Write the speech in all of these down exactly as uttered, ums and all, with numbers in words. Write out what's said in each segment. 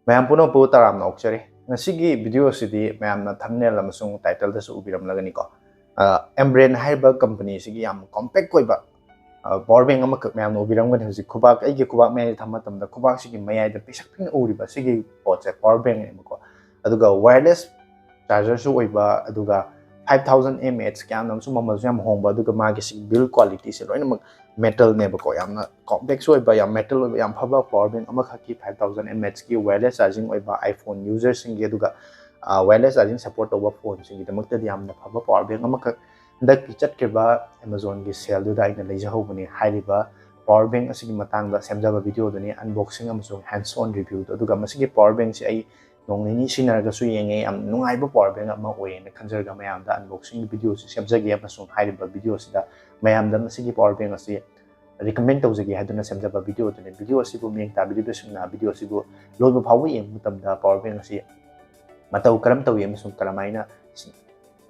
ꯃꯌꯥꯝ ꯄꯨꯝꯅꯃꯛꯄꯨ ꯇꯔꯥꯝꯅ ꯑꯣꯛꯆꯔꯤ꯫ ꯉꯁꯤꯒꯤ video ꯑꯁꯤꯗꯤ ꯃꯌꯥꯝꯅ thumbnail ꯑꯃꯁꯨꯡ title ꯗꯁꯨ ꯎꯕꯤꯔꯝꯂꯒꯅꯤꯀꯣ꯫ ꯑ, Embrand ꯍꯥꯏꯔꯤꯕ company ꯑꯁꯤꯒꯤ ꯌꯥꯝ compact ꯑꯣꯏꯕ, ꯑ, power bank ꯑꯃꯈꯛ ꯃꯌꯥꯝꯅ ꯎꯕꯤꯔꯝꯒꯅꯤ꯫ ꯍꯧꯖꯤꯛ ꯈꯨꯕꯥꯛ, ꯑꯩꯒꯤ ꯈꯨꯕꯥꯛ ꯃꯌꯥꯏꯗ ꯊꯝꯕ ꯃꯇꯝꯗ ꯈꯨꯕꯥꯛꯁꯤꯒꯤ ꯃꯌꯥꯏꯗ ꯄꯤꯁꯛ ꯄꯤꯛꯅ ꯎꯔꯤꯕ ꯁꯤꯒꯤ ꯄꯣꯠꯁꯦ power bank ꯅꯦꯕꯀꯣ꯫ ꯑꯗꯨꯒ wireless charger ꯁꯨ ꯑꯣꯏꯕ, ꯑꯗꯨꯒ five thousand mAh ꯀꯌꯥꯝꯅ ꯑꯃꯁꯨ ꯃꯃꯜꯁꯨ ꯌꯥꯝ ꯍꯣꯡꯕ, ꯑꯗꯨꯒ ꯃꯥꯒꯤ ꯁꯤ build quality ꯁꯦ ꯂꯣꯏꯅꯃꯛ metal ꯅꯦꯕꯀꯣ꯫ ꯌꯥꯝꯅ compact ꯁꯨ ꯑꯣꯏꯕ, ꯌꯥꯝ metal ꯑꯣꯏꯕ, ꯌꯥꯝ ꯐꯕ power bank ꯑꯃꯈꯛꯀꯤ five thousand mAh ꯀꯤ wireless charging ꯑꯣꯏꯕ iPhone user ꯁꯤꯡꯒꯤ, ꯑꯗꯨꯒ, ꯑ, wireless charging support ꯇꯧꯕ phone ꯁꯤꯡꯒꯤꯗꯃꯛꯇꯗꯤ ꯌꯥꯝꯅ ꯐꯕ power bank ꯑꯃꯈꯛ꯫ ꯍꯟꯗꯛꯀꯤ ꯆꯠꯈ꯭ꯔꯤꯕ Amazon ꯒꯤ sale ꯗꯨꯗ ꯑꯩꯅ ꯂꯩꯖꯍꯧꯕꯅꯤ꯫ ꯍꯥꯏꯔꯤꯕ power bank ꯑꯁꯤꯒꯤ ꯃꯇꯥꯡꯗ ꯁꯦꯝꯖꯕ video ꯗꯨꯅꯤ, unboxing ꯑꯃꯁꯨꯡ hands on review ꯗꯣ꯫ ꯑꯗꯨꯒ ꯃꯁꯤꯒꯤ power bank ꯁꯤ ꯑꯩ ꯅꯣꯡ ꯅꯤꯅꯤ ꯁꯤꯖꯤꯟꯅꯔꯒꯁꯨ ꯌꯦꯡꯉꯦ, ꯌꯥꯝ ꯅꯨꯡꯉꯥꯏꯕ power bank ꯑꯃ ꯑꯣꯏꯌꯦꯅ ꯈꯟꯖꯔꯒ ꯃꯌꯥꯝꯗ unboxing video ꯁꯤ ꯁꯦꯝꯖꯒꯦ, ꯑꯃꯁꯨꯡ ꯍꯥꯏꯔꯤꯕ video ꯁꯤꯗ ꯃꯌꯥꯝꯗ ꯃꯁꯤꯒꯤ power bank ꯑꯁꯤ recommend ꯇꯧꯖꯒꯦ ꯍꯥꯏꯗꯨꯅ ꯁꯦꯝꯖꯕ video ꯗꯨꯅꯤ꯫ Video ꯑꯁꯤꯕꯨ ꯃꯤꯠꯌꯦꯡ ꯇꯥꯕꯤꯔꯤꯕꯁꯤꯡꯅ video ꯑꯁꯤꯕꯨ ꯂꯣꯏꯕ ꯐꯥꯎꯕ ꯌꯦꯡꯕ ꯃꯇꯝꯗ power bank ꯑꯁꯤ ꯃꯇꯧ ꯀꯔꯝ ꯇꯧꯏ ꯑꯃꯁꯨꯡ ꯀꯔꯝꯍꯥꯏꯅ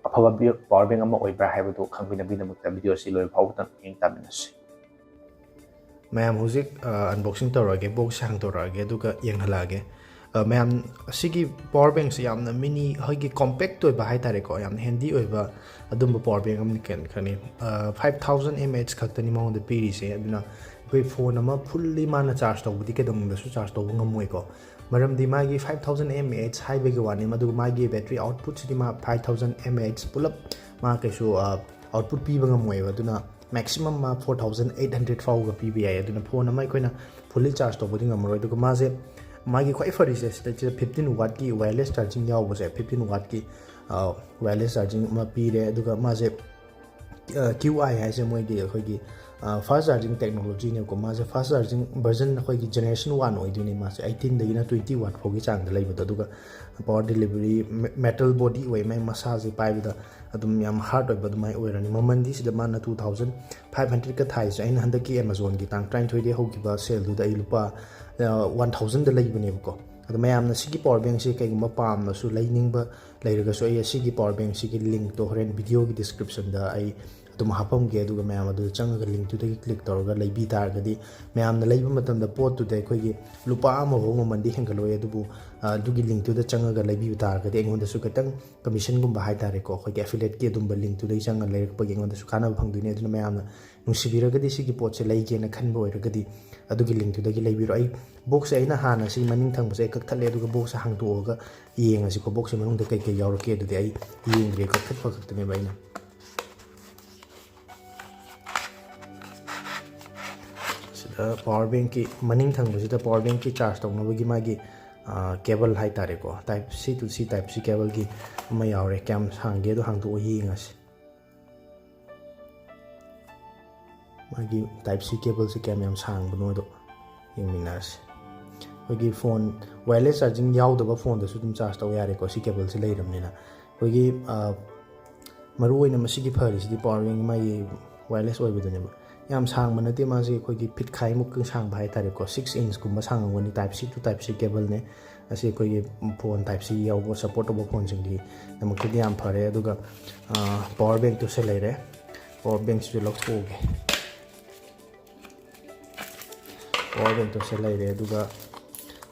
ꯑꯐꯕ power bank ꯑꯃ ꯑꯣꯏꯕ꯭ꯔꯥ ꯍꯥꯏꯕꯗꯨ ꯈꯪꯕꯤꯅꯕꯒꯤꯗꯃꯛꯇ video ꯑꯁꯤ ꯂꯣꯏꯕ ꯐꯥꯎꯕꯗ ꯃꯤꯠꯌꯦꯡ ꯇꯥꯃꯤꯟꯅꯁꯤ꯫ ꯃꯌꯥꯝ ꯍꯧꯖꯤꯛ, ꯑ, unboxing ꯇꯧꯔꯛꯑꯒꯦ, box ꯁꯦ ꯍꯥꯡꯗꯣꯔꯛꯑꯒꯦ, ꯑꯗꯨꯒ ꯌꯦꯡꯍꯜꯂꯛꯑꯒꯦ꯫ ꯑ, ꯃꯌꯥꯝ, ꯑꯁꯤꯒꯤ power bank ꯁꯦ ꯌꯥꯝꯅ mini, ꯑꯩꯈꯣꯏꯒꯤ compact ꯑꯣꯏꯕ ꯍꯥꯏꯇꯥꯔꯦꯀꯣ, ꯌꯥꯝꯅ handy ꯑꯣꯏꯕ ꯑꯗꯨꯝꯕ power bank ꯑꯃꯅꯤ ꯀꯩꯅꯣ ꯈꯪꯉꯤ꯫ ꯑ, five thousand mAh ꯈꯛꯇꯅꯤ ꯃꯉꯣꯟꯗ ꯄꯤꯔꯤꯁꯦ, ꯑꯗꯨꯅ ꯑꯩꯈꯣꯏ phone ꯑꯃ fully ꯃꯥꯅ charge ꯇꯧꯕꯗꯤ ꯀꯩꯗꯧꯅꯨꯡꯗꯁꯨ charge ꯇꯧꯕ ꯉꯝꯃꯣꯏꯀꯣ꯫ ꯃꯔꯝꯗꯤ ꯃꯥꯒꯤ five thousand mAh ꯍꯥꯏꯕꯒꯤ ꯋꯥꯅꯤ, ꯃꯗꯨꯒ ꯃꯥꯒꯤ battery output ꯁꯤꯗꯤ ꯃꯥ five thousand mAh ꯄꯨꯂꯞ ꯃꯥ ꯀꯩꯁꯨ, ꯑ, output ꯄꯤꯕ ꯉꯝꯃꯣꯏꯕ꯫ ꯑꯗꯨꯅ maximum ꯃꯥ four thousand eight hundred ꯐꯥꯎꯕ ꯄꯤꯕ ꯌꯥꯏ꯫ ꯑꯗꯨꯅ phone ꯑꯃ ꯑꯩꯈꯣꯏꯅ fully charge ꯇꯧꯕꯗꯤ ꯉꯝꯃꯔꯣꯏ꯫ ꯑꯗꯨꯒ ꯃꯥꯁꯦ, ꯃꯥꯒꯤ ꯈ꯭ꯋꯥꯏ ꯐꯔꯤꯁꯦ ꯁꯤꯗꯩꯁꯤꯗ fifteen watt ꯀꯤ wireless charging ꯌꯥꯎꯕꯁꯦ, fifteen watt ꯀꯤ, ꯑ, wireless charging ꯑꯃ ꯄꯤꯔꯦ꯫ ꯑꯗꯨꯒ ꯃꯥꯁꯦ, ꯑ, Qi ꯍꯥꯏꯁꯦ ꯃꯣꯏꯒꯤ ꯑꯩꯈꯣꯏꯒꯤ, ꯑ, fast charging technology ꯅꯦꯕꯀꯣ꯫ ꯃꯥꯁꯦ fast charging version ꯑꯩꯈꯣꯏꯒꯤ generation one ꯑꯣꯏꯗꯣꯏꯅꯦ꯫ ꯃꯥꯁꯦ eighteen ꯗꯒꯤꯅ twenty watt ꯐꯥꯎꯒꯤ ꯆꯥꯡꯗ ꯂꯩꯕꯗꯣ꯫ ꯑꯗꯨꯒ power delivery, me-, metal body ꯑꯣꯏ, ꯃꯥꯏ ꯃꯁꯥꯁꯦ ꯄꯥꯏꯕꯗ ꯑꯗꯨꯝ ꯌꯥꯝ hard ꯑꯣꯏꯕ ꯑꯗꯨꯃꯥꯏꯅ ꯑꯣꯏꯔꯅꯤ꯫ ꯃꯃꯜꯗꯤ ꯁꯤꯗ ꯃꯥꯅ two thousand five hundred ꯀ ꯊꯥꯏꯁꯦ꯫ ꯑꯩꯅ ꯍꯟꯗꯛꯀꯤ Amazon ꯒꯤ ꯇꯥꯡ ꯇꯔꯥꯅꯤꯊꯣꯏꯗꯒꯤ ꯍꯧꯈꯤꯕ sale ꯗꯨꯗ ꯑꯩ ꯂꯨꯄꯥ, ꯑ, one thousand ꯗ ꯂꯩꯕꯅꯦꯕꯀꯣ꯫ ꯑꯗꯣ ꯃꯌꯥꯝꯅ ꯁꯤꯒꯤ power bank ꯁꯦ ꯀꯩꯒꯨꯝꯕ ꯄꯥꯝꯃꯁꯨ, ꯂꯩꯅꯤꯡꯕ ꯂꯩꯔꯒꯁꯨ, ꯑꯩ ꯑꯁꯤꯒꯤ power bank ꯁꯤꯒꯤ link ꯇꯣ ꯍꯣꯔꯦꯟ video ꯒꯤ description ꯗ ꯑꯩ, ꯑꯗꯨꯝ ꯍꯥꯞꯄꯝꯒꯦ꯫ ꯑꯗꯨꯒ ꯃꯌꯥꯝ ꯑꯗꯨꯗ ꯆꯪꯉꯒ ꯂꯤꯡꯇꯨꯗꯒꯤ ꯀ꯭ꯂꯤꯛ ꯇꯧꯔꯒ ꯂꯩꯕꯤ ꯇꯥꯔꯒꯗꯤ, ꯃꯌꯥꯝꯅ ꯂꯩꯕ ꯃꯇꯝꯗ ꯄꯣꯠꯇꯨꯗ ꯑꯩꯈꯣꯏꯒꯤ ꯂꯨꯄꯥ ꯑꯃꯐꯥꯎ ꯃꯃꯟꯗꯤ ꯍꯦꯟꯒꯠꯂꯣꯏ꯫ ꯑꯗꯨꯕꯨ ꯑꯗꯨꯒꯤ ꯂꯤꯡꯇꯨꯗ ꯆꯪꯉꯒ ꯂꯩꯕꯤꯕ ꯇꯥꯔꯒꯗꯤ ꯑꯩꯉꯣꯟꯗꯁꯨ ꯈꯤꯇꯪ ꯀꯃꯤꯁꯟꯒꯨꯝꯕ ꯍꯥꯏꯇꯥꯔꯦꯀꯣ, ꯑꯩꯈꯣꯏꯒꯤ ꯑꯦꯐꯤꯂꯦꯠꯀꯤ ꯑꯗꯨꯝꯕ ꯂꯤꯡꯇꯨꯗꯒꯤ ꯆꯪꯉꯒ ꯂꯩꯔꯛꯄꯒꯤ ꯑꯩꯉꯣꯟꯗꯁꯨ ꯀꯥꯟꯅꯕ ꯐꯪꯗꯣꯏꯅꯤ꯫ ꯑꯗꯨꯅ ꯃꯌꯥꯝꯅ ꯅꯨꯡꯁꯤꯕꯤꯔꯒꯗꯤ, ꯁꯤꯒꯤ ꯄꯣꯠꯁꯦ ꯂꯩꯒꯦꯅ ꯈꯟꯕ ꯑꯣꯏꯔꯒꯗꯤ, ꯑꯗꯨꯒꯤ ꯂꯤꯡꯇꯨꯗꯒꯤ ꯂꯩꯕꯤꯔꯣ꯫ ꯑꯩ ꯕꯣꯛꯁꯁꯦ ꯑꯩꯅ ꯍꯥꯟꯅ ꯁꯤ ꯃꯅꯤꯡ ꯊꯪꯕꯁꯦ ꯑꯩ ꯀꯛꯊꯠꯂꯦ, ꯑꯗꯨꯒ ꯕꯣꯛꯁꯁꯦ ꯍꯥꯡꯇꯣꯛꯑꯒ ꯌꯦꯡꯉꯁꯤꯀꯣ, ꯕꯣꯛꯁꯁꯦ ꯃꯅꯨꯡꯗ ꯀꯩꯀꯩ ꯌꯥꯎꯔꯛꯀꯦ꯫ ꯑꯗꯨꯗꯤ ꯑꯩ ꯌꯦꯡꯗ꯭ꯔꯦ, ꯀꯛꯊꯠꯄ ꯈꯛꯇꯅꯦꯕ ꯑꯩꯅ꯫ ꯁꯤꯗ ꯄꯋꯥꯔ ꯕꯦꯡꯀꯤ ꯃꯅꯤꯡ ꯊꯪꯕꯁꯤꯗ ꯄꯋꯥꯔ ꯕꯦꯡꯀꯤ ꯆꯥꯔꯖ ꯇꯧꯅꯕꯒꯤ ꯃꯥꯒꯤ ꯀꯦꯕꯜ ꯍꯥꯏꯇꯥꯔꯦꯀꯣ, ꯇꯥꯏꯞ ꯁꯤ ꯇꯨ ꯁꯤ ꯇꯥꯏꯞ ꯁꯤ ꯀꯦꯕꯜꯒꯤ ꯑꯃ ꯌꯥꯎꯔꯦ꯫ ꯀꯌꯥꯝ ꯁꯥꯡꯒꯦꯗꯣ ꯍꯥꯡꯗꯣꯛꯑ ꯌꯦꯡꯉꯁꯤ꯫ ꯃꯥꯒꯤ ꯇꯥꯏꯞ ꯁꯤ ꯀꯦꯕꯜꯁꯦ ꯀꯌꯥꯝ ꯌꯥꯝ ꯁꯥꯡꯕꯅꯣꯗꯣ ꯌꯦꯡꯃꯤꯟꯅꯔꯁꯤ꯫ ꯑꯩꯈꯣꯏꯒꯤ ꯐꯣꯟ ꯋꯥꯌꯔꯂꯦꯁ ꯆꯥꯔꯖꯤꯡ ꯌꯥꯎꯗꯕ ꯐꯣꯟꯗꯁꯨ ꯑꯗꯨꯝ ꯆꯥꯔꯖ ꯇꯧ ꯌꯥꯔꯦꯀꯣ, ꯁꯤ ꯀꯦꯕꯜꯁꯦ ꯂꯩꯔꯕꯅꯤꯅ꯫ ꯑꯩꯈꯣꯏꯒꯤ ꯃꯔꯨꯑꯣꯏꯅ ꯃꯁꯤꯒꯤ ꯐꯔꯤꯁꯤꯗꯤ ꯄꯋꯥꯔ ꯕꯦꯡ ꯃꯥꯒꯤ ꯋꯥꯌꯔꯂꯦꯁ ꯑꯣꯏꯕꯗꯨꯅꯦꯕ꯫ ꯌꯥꯝ ꯁꯥꯡꯕ ꯅꯠꯇꯦ, ꯃꯥꯁꯦ ꯑꯩꯈꯣꯏꯒꯤ ꯐꯤꯠ ꯈꯥꯏꯃꯨꯛ ꯁꯥꯡꯕ ꯍꯥꯏꯇꯥꯔꯦꯀꯣ, ꯁꯤꯛꯁ ꯏꯟꯁꯀꯨꯝꯕ ꯁꯥꯡꯉꯝꯒꯅꯤ꯫ Type C to type C ꯀꯦꯕꯜꯅꯦ꯫ ꯑꯁꯤ ꯑꯩꯈꯣꯏꯒꯤ ꯐꯣꯟ ꯇꯥꯏꯞ ꯁꯤ ꯌꯥꯎꯕ ꯁꯞꯄꯣꯔꯠ ꯇꯧꯕ ꯐꯣꯟꯁꯤꯡꯒꯤꯗꯃꯛꯇꯗꯤ ꯌꯥꯝ ꯐꯔꯦ꯫ ꯑꯗꯨꯒ ꯄꯋꯥꯔ ꯕꯦꯡꯛꯇꯨꯁꯨ ꯂꯩꯔꯦ꯫ ꯄꯋꯥꯔ ꯕꯦꯡꯛꯁꯤꯁꯨ ꯂꯧꯊꯣꯛꯑꯒꯦ꯫ ꯄꯋꯥꯔ ꯕꯦꯡꯛꯇꯨꯁꯨ ꯂꯩꯔꯦ꯫ ꯑꯗꯨꯒ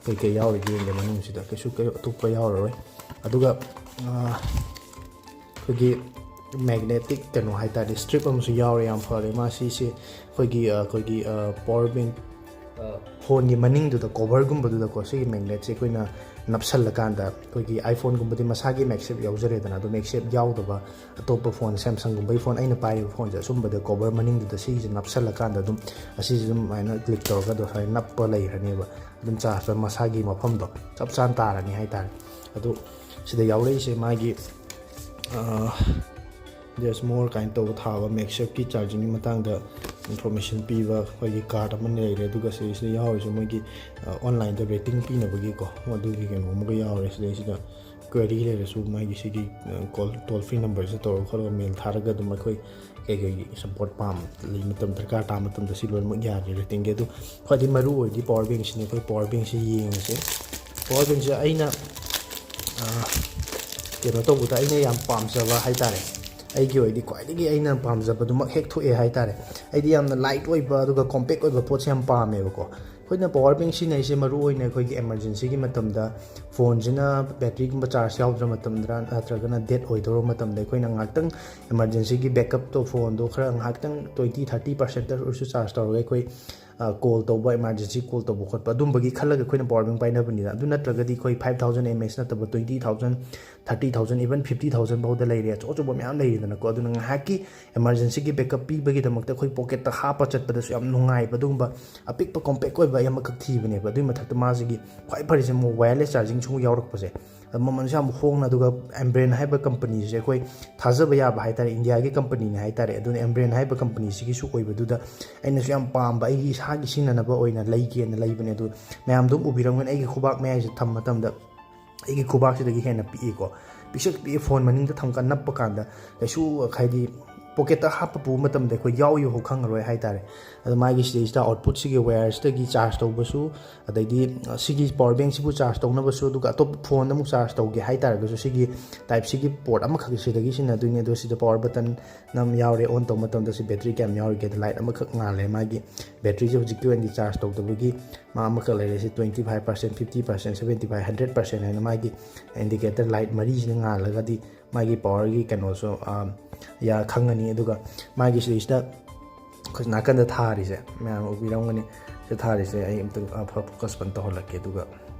ꯀꯩꯀꯩ ꯌꯥꯎꯔꯤꯒꯦ ꯌꯦꯡꯒꯦ ꯃꯅꯨꯡꯁꯤꯗ꯫ ꯀꯩꯁꯨ ꯀꯩ ꯑꯇꯣꯞꯄ ꯌꯥꯎꯔꯔꯣꯏ꯫ ꯑꯗꯨꯒ ꯑꯩꯈꯣꯏꯒꯤ ꯃꯦꯒꯅꯦꯇꯤꯛ ꯀꯩꯅꯣ ꯍꯥꯏꯇꯥꯔꯦ, ꯁ꯭ꯇ꯭ꯔꯤꯞ ꯑꯃꯁꯨ ꯌꯥꯎꯔꯦ, ꯌꯥꯝ ꯐꯔꯦ꯫ ꯃꯥ ꯁꯤꯁꯦ ꯑꯩꯈꯣꯏꯒꯤ ꯑꯩꯈꯣꯏꯒꯤ ꯄꯋꯥꯔ ꯕꯦꯡꯛ ꯐꯣꯟꯒꯤ ꯃꯅꯤꯡꯗꯨꯗ, ꯀꯣꯚꯔꯒꯨꯝꯕꯗꯨꯗꯀꯣ, ꯁꯤꯒꯤ ꯃꯦꯒꯅꯦꯠꯁꯦ ꯑꯩꯈꯣꯏꯅ ꯅꯞꯁꯜꯂꯀꯥꯟꯗ, ꯑꯩꯈꯣꯏꯒꯤ ꯑꯥꯏꯐꯣꯟꯒꯨꯝꯕꯗꯤ ꯃꯁꯥꯒꯤ ꯃꯦꯒꯁꯦꯞ ꯌꯥꯎꯖꯔꯦꯗꯅ, ꯑꯗꯣ ꯃꯦꯒꯁꯦꯞ ꯌꯥꯎꯗꯕ ꯑꯇꯣꯞꯄ ꯐꯣꯟ, ꯁꯦꯝꯁꯪꯒꯨꯝꯕꯒꯤ ꯐꯣꯟ, ꯑꯩꯅ ꯄꯥꯏꯔꯤꯕ ꯐꯣꯟꯁꯦ, ꯑꯁꯨꯝꯕꯗ ꯀꯣꯚꯔ ꯃꯅꯤꯡꯗꯨꯗ ꯁꯤꯒꯤꯁꯦ ꯅꯞꯁꯜꯂꯀꯥꯟꯗ ꯑꯗꯨꯝ ꯑꯁꯤꯁꯦ ꯑꯗꯨꯝ ꯑꯗꯨꯃꯥꯏꯅ ꯀ꯭ꯂꯤꯛ ꯇꯧꯔꯒ ꯑꯗꯨꯝ ꯁꯨꯃꯥꯏꯅ ꯅꯞꯄ ꯂꯩꯈ꯭ꯔꯅꯦꯕ꯫ ꯑꯗꯨꯝ ꯆꯥꯔꯖꯇ ꯃꯁꯥꯒꯤ ꯃꯐꯝꯗꯣ ꯆꯞ ꯆꯥꯅ ꯇꯥꯔꯅꯤ ꯍꯥꯏꯇꯥꯔꯦ꯫ ꯑꯗꯣ ꯁꯤꯗ ꯌꯥꯎꯔꯛꯏꯁꯦ ꯃꯥꯒꯤ There's more ꯀꯥꯏꯅ ꯇꯧꯕ ꯊꯥꯕ ꯃꯦꯒꯁꯦꯞꯀꯤ ꯆꯥꯔꯖꯤꯡꯒꯤ ꯃꯇꯥꯡꯗ ꯏꯟꯐꯣꯔꯃꯦꯁꯟ ꯄꯤꯕ ꯑꯩꯈꯣꯏꯒꯤ ꯀꯥꯔꯠ ꯑꯃ ꯂꯩꯔꯦ꯫ ꯑꯗꯨꯒ ꯁꯤꯗꯩꯁꯤꯗ ꯌꯥꯎꯔꯤꯁꯦ ꯃꯣꯏꯒꯤ ꯑꯣꯟꯂꯥꯏꯟꯗ ꯔꯦꯇꯤꯡ ꯄꯤꯅꯕꯒꯤꯀꯣ, ꯑꯗꯨꯒꯤ ꯀꯩꯅꯣ ꯑꯃꯒ ꯌꯥꯎꯔꯦ꯫ ꯁꯤꯗꯩꯁꯤꯗ ꯀ꯭ꯋꯦꯔꯤ ꯂꯩꯔꯁꯨ ꯃꯥꯒꯤ ꯁꯤꯒꯤ ꯀꯣꯜ, ꯇꯣꯜ ꯐ꯭ꯔꯤ ꯅꯝꯕꯔꯁꯤꯗ ꯇꯧꯔꯒ ꯈꯣꯠꯂꯒ ꯃꯦꯜ ꯊꯥꯔꯒ ꯑꯗꯨꯝ ꯑꯩꯈꯣꯏ ꯀꯩ ꯀꯩꯒꯤ ꯁꯞꯄꯣꯔꯠ ꯄꯥꯝ ꯂꯩ ꯃꯇꯝ, ꯗꯔꯀꯥꯔ ꯇꯥꯕ ꯃꯇꯝꯗ ꯁꯤ ꯂꯣꯏꯅꯃꯛ ꯌꯥꯔꯦ ꯔꯦꯇꯤꯡꯒꯤ꯫ ꯑꯗꯨ ꯈ꯭ꯋꯥꯏꯗꯒꯤ ꯃꯔꯨ ꯑꯣꯏꯗꯤ ꯄꯋꯥꯔ ꯕꯦꯡꯁꯤꯅꯤ꯫ ꯑꯩꯈꯣꯏ ꯄꯋꯥꯔ ꯕꯦꯡꯁꯤ ꯌꯦꯡꯉꯁꯦ꯫ ꯄꯋꯥꯔ ꯕꯦꯡꯁꯦ ꯑꯩꯅ ꯀꯩꯅꯣ ꯇꯧꯕꯗ ꯑꯩꯅ ꯌꯥꯝ ꯄꯥꯝꯖꯕ ꯍꯥꯏꯇꯥꯔꯦ, ꯑꯩꯒꯤ ꯑꯣꯏꯗꯤ ꯈ꯭ꯋꯥꯏꯗꯒꯤ ꯑꯩꯅ ꯄꯥꯝꯖꯕꯗꯨꯃꯛ ꯍꯦꯛ ꯊꯣꯛꯑꯦ ꯍꯥꯏꯇꯥꯔꯦ꯫ ꯑꯩꯗꯤ ꯌꯥꯝꯅ ꯂꯥꯏꯠ ꯑꯣꯏꯕ ꯑꯗꯨꯒ ꯀꯣꯝꯄꯦꯛ ꯑꯣꯏꯕ ꯄꯣꯠꯁꯦ ꯌꯥꯝ ꯄꯥꯝꯃꯦꯕꯀꯣ꯫ ꯑꯩꯈꯣꯏꯅ ꯄꯋꯥꯔ ꯕꯦꯡ ꯁꯤꯖꯤꯟꯅꯔꯤꯁꯦ ꯃꯔꯨ ꯑꯣꯏꯅ ꯑꯩꯈꯣꯏꯒꯤ ꯏꯃꯥꯔꯖꯦꯟꯁꯤꯒꯤ ꯃꯇꯝꯗ, ꯐꯣꯟꯁꯤꯅ ꯕꯦꯇ꯭ꯔꯤꯒꯨꯝꯕ ꯆꯥꯔꯖ ꯌꯥꯎꯗ꯭ꯔ ꯃꯇꯝꯗ ꯅꯠꯇ꯭ꯔꯒꯅ ꯗꯦꯠ ꯑꯣꯏꯗꯧꯔ ꯃꯇꯝꯗ ꯑꯩꯈꯣꯏꯅ ꯉꯥꯏꯍꯥꯛꯇꯪ ꯏꯃꯥꯔꯖꯦꯟꯁꯤꯒꯤ ꯕꯦꯛꯀꯞꯇꯣ, ꯐꯣꯟꯗꯣ ꯈꯔ ꯉꯥꯏꯍꯥꯛꯇꯪ twenty thirty percent ꯑꯣꯏꯔꯁꯨ ꯆꯥꯔꯖ ꯇꯧꯔꯒ ꯑꯩꯈꯣꯏ ꯀꯣꯜ ꯇꯧꯕ, ꯏꯃꯥꯔꯖꯦꯟꯁꯤ ꯀꯣꯜ ꯇꯧꯕ ꯈꯣꯠꯄ ꯑꯗꯨꯝꯕꯒꯤ ꯈꯜꯂꯒ ꯑꯩꯈꯣꯏꯅ ꯄꯋꯥꯔ ꯕꯦꯡ ꯄꯥꯏꯅꯕꯅꯤꯅ꯫ ꯑꯗꯨ ꯅꯠꯇ꯭ꯔꯒꯗꯤ ꯑꯩꯈꯣꯏ five thousand mAh ꯅꯠꯇꯕ twenty thousand, thirty thousand, even fifty thousand ꯐꯥꯎꯗ ꯂꯩꯔꯦ, ꯑꯆꯧ ꯑꯆꯧꯕ ꯃꯌꯥꯝ ꯂꯩꯔꯤꯗꯅꯀꯣ꯫ ꯑꯗꯨꯅ ꯉꯥꯏꯍꯥꯛꯀꯤ ꯏꯃꯥꯔꯖꯦꯟꯁꯤꯒꯤ ꯕꯦꯛꯀꯞ ꯄꯤꯕꯒꯤꯗꯃꯛꯇ ꯑꯩꯈꯣꯏ ꯄꯣꯀꯦꯠꯇ ꯍꯥꯞꯄ ꯆꯠꯄꯗꯁꯨ ꯌꯥꯝ ꯅꯨꯡꯉꯥꯏꯕ ꯑꯗꯨꯒꯨꯝꯕ ꯑꯄꯤꯛꯄ ꯀꯣꯝꯄꯦꯛ ꯑꯣꯏꯕ ꯑꯩ ꯑꯃꯈꯛ ꯊꯤꯕꯅꯦꯕ꯫ ꯑꯗꯨꯒꯤ ꯃꯊꯛꯇ ꯃꯥꯁꯤꯒꯤ ꯈ꯭ꯋꯥꯏ ꯐꯔꯤꯁꯦ ꯑꯃꯨꯛ ꯋꯥꯌꯔꯂꯦꯁ ꯆꯥꯔꯖꯤꯡꯁꯨ ꯑꯃꯨꯛ ꯌꯥꯎꯔꯛꯄꯁꯦ, ꯃꯃꯜꯁꯨ ꯌꯥꯝ ꯍꯣꯡꯅ, ꯑꯗꯨꯒ ꯑꯦꯝꯕ꯭ꯔꯦꯟ ꯍꯥꯏꯕ ꯀꯝꯄꯅꯤꯁꯦ ꯑꯩꯈꯣꯏ ꯊꯥꯖꯕ ꯌꯥꯕ ꯍꯥꯏꯇꯥꯔꯦ, ꯏꯟꯗꯤꯌꯥꯒꯤ ꯀꯝꯄꯅꯤꯅꯦ ꯍꯥꯏꯇꯥꯔꯦ꯫ ꯑꯗꯨꯅ ꯑꯦꯝꯕ꯭ꯔꯦꯟ ꯍꯥꯏꯕ ꯀꯝꯄꯅꯤꯁꯤꯒꯤꯁꯨ ꯑꯣꯏꯕꯗꯨꯗ ꯑꯩꯅꯁꯨ ꯌꯥꯝ ꯄꯥꯝꯕ, ꯑꯩꯒꯤ ꯏꯁꯥꯒꯤ ꯁꯤꯖꯤꯟꯅꯅꯕ ꯑꯣꯏꯅ ꯂꯩꯒꯦꯅ ꯂꯩꯕꯅꯦ꯫ ꯑꯗꯨ ꯃꯌꯥꯝꯗꯨ ꯎꯕꯤꯔꯝꯒꯅꯤ, ꯑꯩꯒꯤ ꯈꯨꯕꯥꯛ ꯃꯌꯥꯏꯁꯦ ꯊꯝꯕ ꯃꯇꯝꯗ ꯑꯩꯒꯤ ꯈꯨꯕꯥꯛꯁꯤꯗꯒꯤ ꯍꯦꯟꯅ ꯄꯤꯛꯏꯀꯣ꯫ ꯄꯤꯛꯁꯛ ꯄꯤꯛꯑꯦ, ꯐꯣꯟ ꯃꯅꯤꯡꯗ ꯊꯝꯀꯥꯟ ꯅꯞꯄ ꯀꯥꯟꯗ ꯀꯩꯁꯨ, ꯍꯥꯏꯗꯤ, ꯄꯣꯀꯦꯠꯇ ꯍꯥꯞꯄ ꯄꯨꯕ ꯃꯇꯝꯗ ꯑꯩꯈꯣꯏ ꯌꯥꯎꯔꯤꯕꯐꯥꯎ ꯈꯪꯉꯔꯣꯏ ꯍꯥꯏꯇꯥꯔꯦ꯫ ꯑꯗꯣ ꯃꯥꯒꯤ ꯁꯤꯗꯩꯁꯤꯗ ꯑꯥꯎꯠꯄꯨꯠꯁꯤꯒꯤ ꯋꯥꯌꯔꯁꯤꯗꯒꯤ ꯆꯥꯔꯖ ꯇꯧꯕꯁꯨ, ꯑꯗꯩꯗꯤ, ꯑ, ꯁꯤꯒꯤ ꯄꯋꯥꯔ ꯕꯦꯡꯁꯤꯕꯨ ꯆꯥꯔꯖ ꯇꯧꯅꯕꯁꯨ, ꯑꯗꯨꯒ ꯑꯇꯣꯞꯄ ꯐꯣꯟꯗ ꯑꯃꯨꯛ ꯆꯥꯔꯖ ꯇꯧꯒꯦ ꯍꯥꯏꯇꯥꯔꯒꯁꯨ ꯁꯤꯒꯤ ꯇꯥꯏꯞ ꯁꯤꯒꯤ ꯄꯣꯔꯠ ꯑꯃꯈꯛ ꯁꯤꯗꯒꯤ ꯁꯤꯖꯤꯟꯅꯗꯣꯏꯅꯤ꯫ ꯑꯗꯣ ꯁꯤꯗ ꯄꯋꯥꯔ ꯕꯇꯟ ꯅꯝ ꯌꯥꯎꯔꯦ, ꯑꯣꯟ ꯇꯧꯕ ꯃꯇꯝꯗ ꯁꯤ ꯕꯦꯇ꯭ꯔꯤ ꯀꯌꯥꯝ ꯌꯥꯎꯔꯤꯒꯦ, ꯂꯥꯏꯠ ꯑꯃꯈꯛ ꯉꯥꯜꯂꯦ, ꯃꯥꯒꯤ ꯕꯦꯇ꯭ꯔꯤꯁꯦ ꯍꯧꯖꯤꯛꯀꯤ ꯑꯣꯏꯅꯗꯤ ꯆꯥꯔꯖ ꯇꯧꯗꯕꯒꯤ ꯃꯥ ꯑꯃꯈꯛ ꯂꯩꯔꯦ꯫ ꯁꯤ twenty five percent, fifty percent, seventy five, hundred percent ꯍꯥꯏꯅ ꯃꯥꯒꯤ ꯏꯟꯗꯤꯀꯦꯇꯔ ꯂꯥꯏꯠ ꯃꯔꯤꯁꯤꯅ ꯉꯥꯜꯂꯒꯗꯤ ꯃꯥꯒꯤ ꯄꯋꯥꯔꯒꯤ ꯀꯩꯅꯣꯁꯨ, ꯑ, ꯌꯥ-, ꯈꯪꯉꯅꯤ꯫ ꯑꯗꯨꯒ ꯃꯥꯒꯤ ꯁꯤꯗꯩꯁꯤꯗ ꯑꯩꯈꯣꯏ ꯅꯥꯀꯟꯗ ꯊꯥꯔꯤꯁꯦ ꯃꯌꯥꯝ ꯎꯕꯤꯔꯝꯒꯅꯤ꯫ ꯁꯤꯗ ꯊꯥꯔꯤꯁꯦ ꯑꯩ ꯑꯝꯇꯪ, ꯑ, ꯐ-, ꯐꯣꯀꯁ ꯄꯟ ꯇꯧꯍꯜꯂꯛꯀꯦ, ꯑꯗꯨꯒ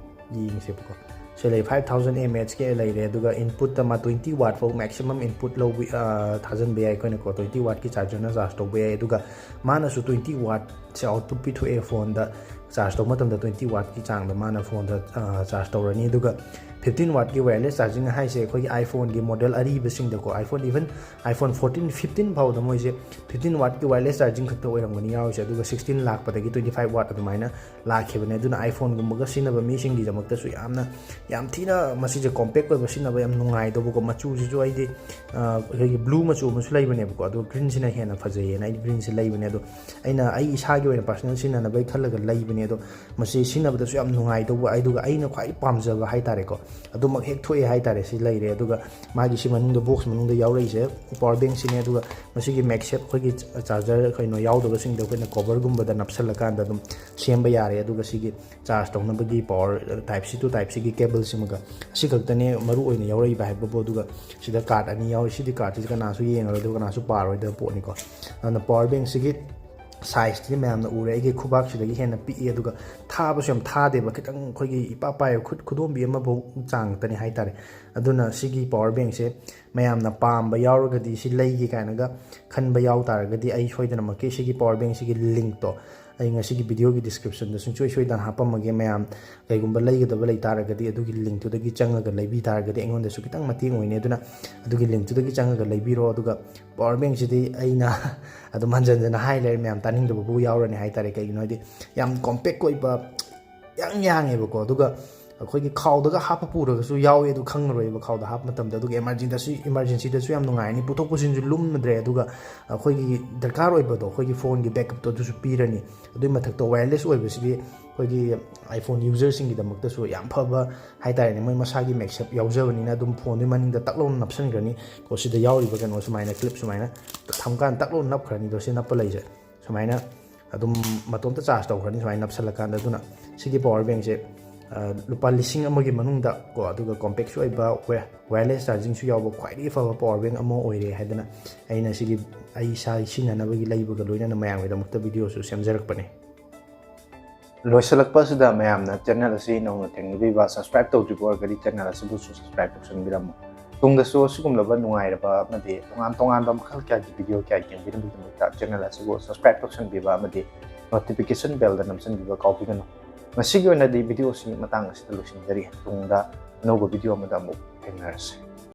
ꯌꯦꯡꯁꯦꯕꯀꯣ꯫ ꯁꯤ ꯂꯩ, five thousand mAh ꯀꯤ ꯂꯩꯔꯦ, ꯑꯗꯨꯒ ꯏꯟꯄꯨꯠꯇ ꯃꯥ twenty watt ꯐꯥꯎ ꯃꯦꯛꯁꯤꯃꯝ ꯏꯟꯄꯨꯠ ꯂꯧꯕ, ꯑ, ꯊꯥꯖꯤꯟꯕ ꯌꯥꯏ ꯑꯩꯈꯣꯏꯅꯀꯣ꯫ Twenty watt ꯀꯤ ꯆꯥꯔꯖꯔꯅ ꯆꯥꯔꯖ ꯇꯧꯕ ꯌꯥꯏ, ꯑꯗꯨꯒ ꯃꯥꯅꯁꯨ twenty watt ꯁꯦ ꯑꯥꯎꯠꯄꯨꯠ ꯄꯤꯊꯣꯛꯑꯦ ꯐꯣꯟꯗ꯫ ꯆꯥꯔꯖ ꯇꯧꯕ ꯃꯇꯝꯗ twenty watt ꯀꯤ ꯆꯥꯡꯗ ꯃꯥꯅ ꯐꯣꯟꯗ, ꯑ, ꯆꯥꯔꯖ ꯇꯧꯔꯅꯤ꯫ ꯑꯗꯨꯒ fifteen watt ꯀꯤ ꯋꯥꯌꯔꯂꯦꯁ ꯆꯥꯔꯖꯤꯡ ꯍꯥꯏꯁꯦ ꯑꯩꯈꯣꯏꯒꯤ iPhone ꯒꯤ model ꯑꯔꯤꯕꯁꯤꯡꯗꯀꯣ, iPhone, even iPhone fourteen, fifteen ꯐꯥꯎꯗ ꯃꯣꯏꯁꯦ fifteen watt ꯀꯤ ꯋꯥꯌꯔꯂꯦꯁ ꯆꯥꯔꯖꯤꯡ ꯈꯛꯇ ꯑꯣꯏꯔꯝꯒꯅꯤ ꯌꯥꯎꯔꯤꯁꯦ, ꯑꯗꯨꯒ sixteen ꯂꯥꯛꯄꯗꯒꯤ twenty five watt ꯑꯗꯨꯃꯥꯏꯅ ꯂꯥꯛꯈꯤꯕꯅꯦ꯫ ꯑꯗꯨꯅ iPhone ꯒꯨꯝꯕꯒ ꯁꯤꯖꯤꯟꯅꯕ ꯃꯤꯁꯤꯡꯒꯤꯗꯃꯛꯇꯁꯨ ꯌꯥꯝꯅ, ꯌꯥꯝ ꯊꯤꯅ ꯃꯁꯤꯁꯦ ꯀꯣꯝꯄꯦꯛ ꯑꯣꯏꯕ, ꯁꯤꯖꯤꯟꯅꯕ ꯌꯥꯝ ꯅꯨꯡꯉꯥꯏꯗꯧꯕꯀꯣ꯫ ꯃꯆꯨꯁꯤꯁꯨ ꯑꯩꯗꯤ, ꯑ, ꯑꯩꯈꯣꯏꯒꯤ ꯕ꯭ꯂꯨ ꯃꯆꯨ ꯑꯃꯁꯨ ꯂꯩꯕꯅꯦꯕꯀꯣ, ꯑꯗꯣ ꯒ꯭ꯔꯤꯟꯁꯤꯅ ꯍꯦꯟꯅ ꯐꯖꯩꯌꯦꯅ ꯑꯩꯗꯤ ꯒ꯭ꯔꯤꯟꯁꯤ ꯂꯩꯕꯅꯦ꯫ ꯑꯗꯣ ꯑꯩꯅ ꯑꯩ ꯏꯁꯥꯒꯤ ꯑꯣꯏꯅ personal ꯁꯤꯖꯤꯟꯅꯅꯕꯒꯤ ꯈꯜꯂꯒ ꯂꯩꯕꯅꯦ꯫ ꯑꯗꯣ ꯃꯁꯤ ꯁꯤꯖꯤꯟꯅꯕꯗꯁꯨ ꯌꯥꯝ ꯅꯨꯡꯉꯥꯏꯗꯧꯕ, ꯑꯗꯨꯒ ꯑꯩꯅ ꯈ꯭ꯋꯥꯏ ꯄꯥꯝꯖꯕ ꯍꯥꯏꯇꯥꯔꯦꯀꯣ, ꯑꯗꯨꯃꯛ ꯍꯦꯛ ꯊꯣꯛꯑꯦ ꯍꯥꯏꯇꯥꯔꯦ꯫ ꯁꯤ ꯂꯩꯔꯦ꯫ ꯑꯗꯨꯒ ꯃꯥꯒꯤ ꯁꯤ ꯃꯅꯨꯡꯗ, box ꯃꯅꯨꯡꯗ ꯌꯥꯎꯔꯛꯏꯁꯦ power bank ꯁꯤꯅꯦ꯫ ꯑꯗꯨꯒ ꯃꯁꯤꯒꯤ MagSafe ꯑꯩꯈꯣꯏꯒꯤ charger ꯀꯩꯅꯣ ꯌꯥꯎꯗꯕꯁꯤꯡꯗꯣ ꯑꯩꯈꯣꯏꯅ cover ꯒꯨꯝꯕꯗ ꯅꯞꯁꯜꯂꯀꯥꯟꯗ ꯑꯗꯨꯝ ꯁꯦꯝꯕ ꯌꯥꯔꯦ꯫ ꯑꯗꯨꯒ ꯁꯤꯒꯤ charge ꯇꯧꯅꯕꯒꯤ power type C to type C ꯒꯤ cable ꯁꯤꯃꯒ, ꯑꯁꯤ ꯈꯛꯇꯅꯦ ꯃꯔꯨ ꯑꯣꯏꯅ ꯌꯥꯎꯔꯛꯏꯕ ꯍꯥꯏꯕꯕꯨ꯫ ꯑꯗꯨꯒ ꯁꯤꯗ card ꯑꯅꯤ ꯌꯥꯎꯔꯤ꯫ ꯁꯤꯗꯤ card ꯁꯤꯗꯤ ꯀꯅꯥꯁꯨ ꯌꯦꯡꯉꯔꯣꯏꯗꯕ, ꯀꯅꯥꯁꯨ ꯄꯥꯔꯣꯏꯗꯕ ꯄꯣꯠꯅꯤꯀꯣ꯫ ꯑꯗꯨꯅ power bank ꯁꯤꯒꯤ size ꯁꯤꯗꯤ ꯃꯌꯥꯝꯅ ꯎꯔꯦ, ꯑꯩꯒꯤ ꯈꯨꯕꯥꯛꯁꯤꯗꯒꯤ ꯍꯦꯟꯅ ꯄꯤꯛꯏ꯫ ꯑꯗꯨꯒ ꯊꯥꯕꯁꯨ ꯌꯥꯝ ꯊꯥꯗꯦꯕ, ꯈꯤꯇꯪ ꯑꯩꯈꯣꯏꯒꯤ ꯏꯄꯥ ꯄꯥꯏꯕ ꯈꯨꯠ ꯈꯨꯗꯣꯝꯕꯤ ꯑꯃꯐꯧ ꯆꯥꯡ ꯈꯛꯇꯅꯤ ꯍꯥꯏꯇꯥꯔꯦ꯫ ꯑꯗꯨꯅ ꯁꯤꯒꯤ power bank ꯁꯦ ꯃꯌꯥꯝꯅ ꯄꯥꯝꯕ ꯌꯥꯎꯔꯒꯗꯤ, ꯁꯤ ꯂꯩꯒꯦ ꯀꯥꯏꯅꯒ ꯈꯟꯕ ꯌꯥꯎ ꯇꯥꯔꯒꯗꯤ, ꯑꯩ ꯁꯣꯏꯗꯅꯃꯛꯀꯤ ꯁꯤꯒꯤ power bank ꯁꯤꯒꯤ link ꯇꯣ ꯑꯩ ꯉꯁꯤꯒꯤ video ꯒꯤ description ꯗ ꯁꯨꯡꯁꯣꯏ ꯁꯣꯏꯗꯅ ꯍꯥꯞꯄꯝꯃꯒꯦ꯫ ꯃꯌꯥꯝ ꯀꯩꯒꯨꯝꯕ ꯂꯩꯒꯗꯕ ꯂꯩ ꯇꯥꯔꯒꯗꯤ, ꯑꯗꯨꯒꯤ link ꯇꯨꯗꯒꯤ ꯆꯪꯉꯒ ꯂꯩꯕꯤ ꯇꯥꯔꯒꯗꯤ ꯑꯩꯉꯣꯟꯗꯁꯨ ꯈꯤꯇꯪ ꯃꯇꯦꯡ ꯑꯣꯏꯅꯤ꯫ ꯑꯗꯨꯅ ꯑꯗꯨꯒꯤ link ꯇꯨꯗꯒꯤ ꯆꯪꯉꯒ ꯂꯩꯕꯤꯔꯣ꯫ ꯑꯗꯨꯒ power bank ꯁꯤꯗꯤ ꯑꯩꯅ ꯑꯗꯨꯝ ꯍꯟꯖꯟ ꯍꯟꯖꯟꯅ ꯍꯥꯏ ꯂꯩꯔꯦ, ꯃꯌꯥꯝ ꯇꯥꯅꯤꯡꯗꯕꯕꯨ ꯌꯥꯎꯔꯅꯤ ꯍꯥꯏꯇꯥꯔꯦ꯫ ꯀꯩꯒꯤꯅꯣ ꯍꯥꯏꯗꯤ ꯌꯥꯝ compact ꯑꯣꯏꯕ, ꯌꯥꯡ ꯌꯥꯡꯉꯦꯕꯀꯣ꯫ ꯑꯗꯨꯒ ꯑꯩꯈꯣꯏꯒꯤ ꯈꯥꯎꯗꯒ ꯍꯥꯞꯄ ꯄꯨꯔꯒꯁꯨ ꯌꯥꯎꯋꯦ, ꯑꯗꯨ ꯈꯪꯉꯔꯣꯏꯕ ꯈꯥꯎꯗ ꯍꯥꯞꯄ ꯃꯇꯝꯗ꯫ ꯑꯗꯨꯒ emergency ꯗꯁꯨ, emergency ꯗꯁꯨ ꯌꯥꯝ ꯅꯨꯡꯉꯥꯏꯔꯅꯤ, ꯄꯨꯊꯣꯛ ꯄꯨꯁꯤꯟꯁꯨ ꯂꯨꯝꯗ꯭ꯔꯦ꯫ ꯑꯗꯨꯒ ꯑꯩꯈꯣꯏꯒꯤ ꯗꯔꯀꯥꯔ ꯑꯣꯏꯕꯗꯣ, ꯑꯩꯈꯣꯏꯒꯤ phone ꯒꯤ backup ꯇꯣ ꯑꯗꯨꯁꯨ ꯄꯤꯔꯅꯤ꯫ ꯑꯗꯨꯒꯤ ꯃꯊꯛꯇ wireless ꯑꯣꯏꯕꯁꯤꯗꯤ ꯑꯩꯈꯣꯏꯒꯤ iPhone user ꯁꯤꯡꯒꯤꯗꯃꯛꯇꯁꯨ ꯌꯥꯝ ꯐꯕ ꯍꯥꯏꯇꯥꯔꯦꯅꯦ꯫ ꯃꯣꯏ ꯃꯁꯥꯒꯤ MagSafe ꯌꯥꯎꯖꯕꯅꯤꯅ ꯑꯗꯨꯝ phone ꯗꯨꯒꯤ ꯃꯅꯤꯡꯗ ꯇꯛ ꯂꯥꯎꯅ ꯅꯞꯁꯟꯈ꯭ꯔꯅꯤ ꯀꯣ꯫ ꯁꯤꯗ ꯌꯥꯎꯔꯤꯕ ꯀꯩꯅꯣ ꯁꯨꯃꯥꯏꯅ clip ꯁꯨꯃꯥꯏꯅ ꯊꯝꯀꯥꯟꯗ ꯇꯛ ꯂꯥꯎꯅ ꯅꯞꯈ꯭ꯔꯅꯤꯗꯣ, ꯁꯤ ꯅꯞꯄ ꯂꯩꯁꯦ꯫ ꯁꯨꯃꯥꯏꯅ ꯑꯗꯨꯝ ꯃꯇꯣꯝꯇ charge ꯇꯧꯈ꯭ꯔꯅꯤ ꯁꯨꯃꯥꯏꯅ ꯅꯞꯁꯜꯂꯀꯥꯟꯗ꯫ ꯑꯗꯨꯅ ꯁꯤꯒꯤ power bank ꯁꯦ, ꯑ, ꯂꯨꯄꯥ ꯂꯤꯁꯤꯡ ꯑꯃꯒꯤ ꯃꯅꯨꯡꯗ ꯀꯣ, ꯑꯗꯨꯒ compact ꯁꯨ ꯑꯣꯏꯕ, wi-, wireless charging ꯁꯨ ꯌꯥꯎꯕ ꯈ꯭ꯋꯥꯏꯗꯒꯤ ꯐꯕ power bank ꯑꯃ ꯑꯣꯏꯔꯦ ꯍꯥꯏꯗꯅ ꯑꯩꯅ ꯁꯤꯒꯤ ꯑꯩ ꯏꯁꯥ ꯁꯤꯖꯤꯟꯅꯅꯕꯒꯤ ꯂꯩꯕꯒ ꯂꯣꯏꯅꯅ ꯃꯌꯥꯝꯒꯤꯗꯃꯛꯇ video ꯁꯨ ꯁꯦꯝꯖꯔꯛꯄꯅꯦ꯫ ꯂꯣꯏꯁꯤꯜꯂꯛꯄ ꯑꯁꯤꯗ ꯃꯌꯥꯝꯅ channel ꯑꯁꯤ ꯅꯧꯅ ꯊꯦꯡꯅꯕꯤꯕ, subscribe ꯇꯧꯗ꯭ꯔꯤꯕ ꯑꯣꯏꯔꯒꯗꯤ channel ꯑꯁꯤꯕꯨꯁꯨ subscribe ꯇꯧꯁꯟꯕꯤꯔꯝꯃꯨ꯫ ꯇꯨꯡꯗꯁꯨ ꯑꯁꯤꯒꯨꯝꯂꯕ ꯅꯨꯡꯉꯥꯏꯔꯕ ꯑꯃꯗꯤ ꯇꯣꯉꯥꯟ ꯇꯣꯉꯥꯟꯕ ꯃꯈꯜ ꯀꯌꯥꯒꯤ video ꯀꯌꯥ ꯌꯦꯡꯕꯤꯅꯕꯒꯤꯗꯃꯛꯇ channel ꯑꯁꯤꯕꯨ subscribe ꯇꯧꯁꯟꯕꯤꯕ ꯑꯃꯗꯤ notification bell ꯗ ꯅꯝꯁꯤꯟꯕꯤꯕ ꯀꯥꯎꯕꯤꯒꯅꯨ꯫ ꯉꯁꯤꯒꯤ ꯑꯣꯏꯅꯗꯤ video ꯑꯁꯤ ꯃꯇꯥꯡ ꯑꯁꯤꯗ ꯂꯣꯏꯁꯤꯟꯖꯔꯤ꯫ ꯇꯨꯡꯗ ꯑꯅꯧꯕ video ꯑꯃꯗ ꯑꯃꯨꯛ ꯊꯦꯡꯅꯔꯁꯤ꯫